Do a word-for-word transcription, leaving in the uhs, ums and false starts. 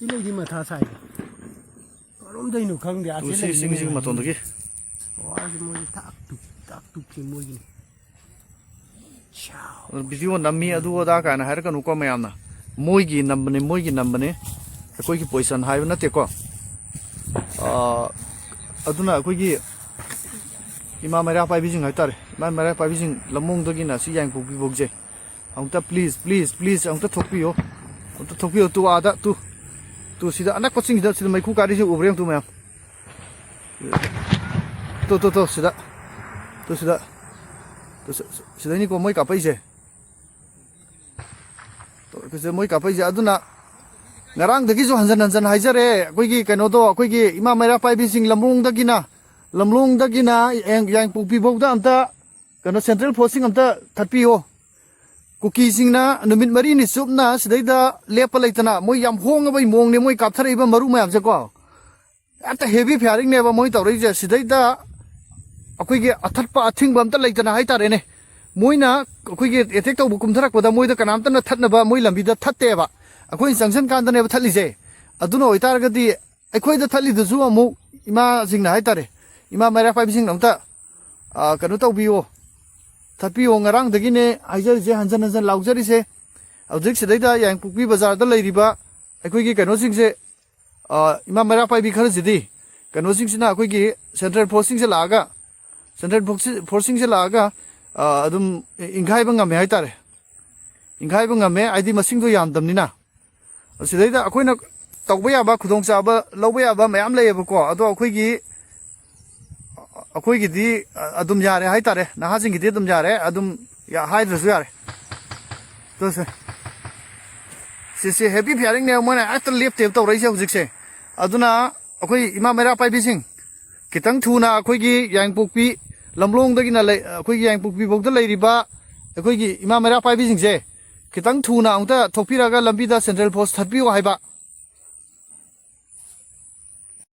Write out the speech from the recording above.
ꯁꯤ ꯂꯩꯗꯤ ꯃꯊꯥ ꯁꯥꯏꯗ꯫ ꯀꯔꯣꯝꯗꯩꯅꯣ ꯈꯪꯗꯦ꯫ ꯑꯥ ꯇꯨ ꯁꯤ ꯁꯤ ꯂꯩ ꯁꯤꯡ ꯃꯁꯤꯡ ꯃꯇꯣꯟꯗꯒꯤ꯫ ꯋꯥꯁꯦ ꯃꯣꯏꯁꯦ ꯊꯥꯛ ꯇꯨꯛ ꯊꯥꯛ ꯇꯨꯛꯁꯦ ꯃꯣꯏꯒꯤꯅꯤ꯫ ꯑꯗꯨ ꯚꯤꯗꯤꯑꯣ ꯅꯝꯃꯤ ꯑꯗꯨ ꯑꯗꯥ ꯀꯥꯏꯅ ꯍꯥꯏꯔꯛꯀꯅꯨꯀꯣ ꯃꯌꯥꯝꯅ꯫ ꯃꯣꯏꯒꯤ ꯅꯝꯕꯅꯦ, ꯃꯣꯏꯒꯤ ꯅꯝꯕꯅꯦ꯫ ꯑꯩꯈꯣꯏꯒꯤ ꯄꯣꯖꯤꯁꯟ ꯍꯥꯏꯕ ꯅꯠꯇꯦꯀꯣ꯫ ꯑꯥ, ꯑꯗꯨꯅ ꯑꯩꯈꯣꯏꯒꯤ ꯏꯃꯥ ꯃꯩꯔꯥ ꯄꯥꯏꯕꯤꯁꯤꯡ ꯍꯥꯏꯇꯥꯔꯦ, ꯏꯃꯥ ꯃꯩꯔꯥ ꯄꯥꯏꯕꯤꯁꯤꯡ ꯂꯝꯂꯣꯡꯗꯒꯤꯅ ꯁꯤ ꯌꯥꯏꯉꯪꯄꯣꯛꯄꯤꯐꯥꯎꯁꯦ꯫ ꯑꯃꯨꯛꯇ please, please, please ꯑꯃꯨꯛꯇ ꯊꯣꯛꯄꯤꯌꯣ꯫ ꯑꯃꯨꯛꯇ ꯊꯣꯛꯄꯤꯌꯣ꯫ ꯇꯨ ꯑꯥꯗ, ꯇꯨ, ꯇꯨ ꯁꯤꯗ ꯑꯅꯛꯄ ꯆꯤꯡꯁꯤꯗ, ꯁꯤꯗ ꯃꯩꯈꯨ ꯀꯥꯔꯤꯁꯦ ꯎꯕ꯭ꯔꯥ ꯌꯦꯡꯉꯨ ꯇꯨ ꯃꯌꯥꯝ꯫ ꯇꯨ, ꯇꯨ, ꯇꯨ, ꯁꯤꯗ꯫ ꯇꯨ, ꯁꯤꯗ꯫ ꯇꯨ, ꯁꯤ-, ꯁꯤ-, ꯁꯤꯗꯩꯅꯤꯀꯣ ꯃꯣꯏ ꯀꯥꯞꯄꯛꯏꯁꯦ꯫ ꯇꯨ, ꯁꯤꯗ ꯃꯣꯏ ꯀꯥꯞꯄꯛꯏꯁꯦ꯫ ꯑꯗꯨꯅ ꯉꯔꯥꯡꯗꯒꯤꯁꯨ ꯍꯟꯖꯟ ꯍꯟꯖꯟ ꯍꯥꯏꯖꯔꯦ, ꯑꯩꯈꯣꯏꯒꯤ ꯀꯩꯅꯣꯗꯣ, ꯑꯩꯈꯣꯏꯒꯤ ꯏꯃꯥ ꯃꯩꯔꯥ ꯄꯥꯏꯕꯤꯁꯤꯡ ꯂꯝꯂꯣꯡꯗꯒꯤꯅ, ꯂꯝꯂꯣꯡꯗꯒꯤꯅ ꯌꯥꯏ-, ꯌꯥꯏꯉꯪꯄꯣꯛꯄꯤ ꯐꯥꯎꯗ ꯑꯝꯇ ꯀꯩꯅꯣ central forceꯁꯤꯡ ꯑꯝꯇ ꯊꯠꯄꯤꯌꯣ꯫ ꯀꯨꯀꯤꯁꯤꯡꯅ ꯅꯨꯃꯤꯠ ꯃꯔꯤꯅꯤ ꯆꯨꯞꯅ ꯁꯤꯗꯩꯗ ꯂꯦꯞꯄ ꯂꯩꯇꯅ ꯃꯣꯏ ꯌꯥꯝ ꯍꯣꯡꯉꯕꯩ ꯃꯑꯣꯡꯅꯦ ꯃꯣꯏ ꯀꯥꯞꯊꯔꯛꯏꯕ ꯃꯔꯨ ꯃꯌꯥꯝꯁꯦꯀꯣ꯫ ꯍꯦꯛꯇ heavy firingꯅꯦꯕ ꯃꯣꯏ ꯇꯧꯔꯛꯏꯁꯦ꯫ ꯁꯤꯗꯩꯗ ꯑꯩꯈꯣꯏꯒꯤ ꯑꯊꯠꯄ ꯑꯊꯤꯡꯕ ꯑꯝꯇ ꯂꯩꯇꯅ ꯍꯥꯏꯇꯥꯔꯦꯅꯦ꯫ ꯃꯣꯏꯅ ꯑꯩꯈꯣꯏꯒꯤ attack ꯇꯧꯕ ꯀꯨꯝꯊꯔꯛꯄꯗ ꯃꯣꯏꯗ ꯀꯅꯥꯝꯇꯅ ꯊꯠꯅꯕ ꯃꯣꯏ ꯂꯝꯕꯤꯗ ꯊꯠꯇꯦꯕ꯫ ꯑꯩꯈꯣꯏꯅ ꯆꯪꯁꯤꯟ ꯀꯥꯟꯗꯅꯦꯕ ꯊꯠꯂꯤꯁꯦ꯫ ꯑꯗꯨꯅ ꯑꯣꯏꯇꯥꯔꯒꯗꯤ ꯑꯩꯈꯣꯏꯗ ꯊꯠꯂꯤꯗꯨꯁꯨ ꯑꯃꯨꯛ ꯏꯃꯥꯁꯤꯡꯅ ꯍꯥꯏꯇꯥꯔꯦ, ꯏꯃꯥ ꯃꯩꯔꯥ ꯄꯥꯏꯕꯤꯁꯤꯡꯅ ꯑꯝꯇ, ꯑ, ꯀꯩꯅꯣ ꯇꯧꯕꯤꯌꯣ, ꯊꯠꯄꯤꯌꯣ꯫ ꯉꯔꯥꯡꯗꯒꯤꯅꯦ ꯍꯥꯏꯖꯔꯤꯁꯦ, ꯍꯟꯖꯟ ꯍꯟꯖꯟ ꯂꯥꯎꯖꯔꯤꯁꯦ꯫ ꯍꯧꯖꯤꯛ ꯁꯤꯗꯩꯗ ꯌꯥꯏꯉꯪꯄꯣꯛꯄꯤ ꯕꯖꯥꯔꯗ ꯂꯩꯔꯤꯕ ꯑꯩꯈꯣꯏꯒꯤ ꯀꯩꯅꯣꯁꯤꯡꯁꯦ, ꯑ, ꯏꯃꯥ ꯃꯩꯔꯥ ꯄꯥꯏꯕꯤ ꯈꯔꯁꯤꯗꯤ ꯀꯩꯅꯣꯁꯤꯡꯁꯤꯅ ꯑꯩꯈꯣꯏꯒꯤ central forceꯁꯤꯡꯁꯦ ꯂꯥꯛꯑꯒ, central force-, forceꯁꯤꯡꯁꯦ ꯂꯥꯛꯑꯒ, ꯑ, ꯑꯗꯨꯝ ꯏꯪꯈꯥꯏꯕ ꯉꯝꯃꯦ ꯍꯥꯏꯇꯥꯔꯦ꯫ ꯏꯪꯈꯥꯏꯕ ꯉꯝꯃꯦ, ꯍꯥꯏꯗꯤ ꯃꯁꯤꯡꯗꯣ ꯌꯥꯝꯗꯕꯅꯤꯅ꯫ ꯁꯤꯗꯩꯗ ꯑꯩꯈꯣꯏꯅ ꯇꯧꯕ ꯌꯥꯕ, ꯈꯨꯗꯣꯡꯆꯥꯕ ꯂꯧꯕ ꯌꯥꯕ ꯃꯌꯥꯝ ꯂꯩꯌꯦꯕꯀꯣ꯫ ꯑꯗꯣ ꯑꯩꯈꯣꯏꯒꯤ, ꯑꯩꯈꯣꯏꯒꯤꯗꯤ ꯑꯗꯨꯝ ꯌꯥꯔꯦ ꯍꯥꯏꯇꯥꯔꯦ, ꯅꯍꯥꯁꯤꯡꯒꯤꯗꯤ ꯑꯗꯨꯝ ꯌꯥꯔꯦ, ꯑꯗꯨꯝ ꯌꯥ-, ꯍꯥꯏꯗ꯭ꯔꯁꯨ ꯌꯥꯔꯦ꯫ ꯇꯨꯁꯦ꯫ ꯁꯤꯁꯦ heavy firingꯅꯦꯕ, ꯃꯣꯏꯅ ꯍꯦꯛꯇ ꯂꯦꯞꯇꯦꯕ ꯇꯧꯔꯛꯏꯁꯦ ꯍꯧꯖꯤꯛꯁꯦ꯫ ꯑꯗꯨꯅ ꯑꯩꯈꯣꯏ ꯏꯃꯥ ꯃꯩꯔꯥ ꯄꯥꯏꯕꯤꯁꯤꯡ, ꯈꯤꯇꯪ ꯊꯨꯅ ꯑꯩꯈꯣꯏꯒꯤ ꯌꯥꯏꯉꯪꯄꯣꯛꯄꯤ ꯂꯝꯂꯣꯡꯗꯒꯤꯅ ꯂꯩ-, ꯑꯩꯈꯣꯏꯒꯤ ꯌꯥꯏꯉꯪꯄꯣꯛꯄꯤ ꯐꯥꯎꯗ ꯂꯩꯔꯤꯕ ꯑꯩꯈꯣꯏꯒꯤ ꯏꯃꯥ ꯃꯩꯔꯥ ꯄꯥꯏꯕꯤꯁꯤꯡꯁꯦ ꯈꯤꯇꯪ ꯊꯨꯅ ꯑꯃꯨꯛꯇ ꯊꯣꯛꯄꯤꯔꯒ ꯂꯝꯕꯤꯗ central force ꯊꯠꯄꯤꯌꯨ ꯍꯥꯏꯕ꯫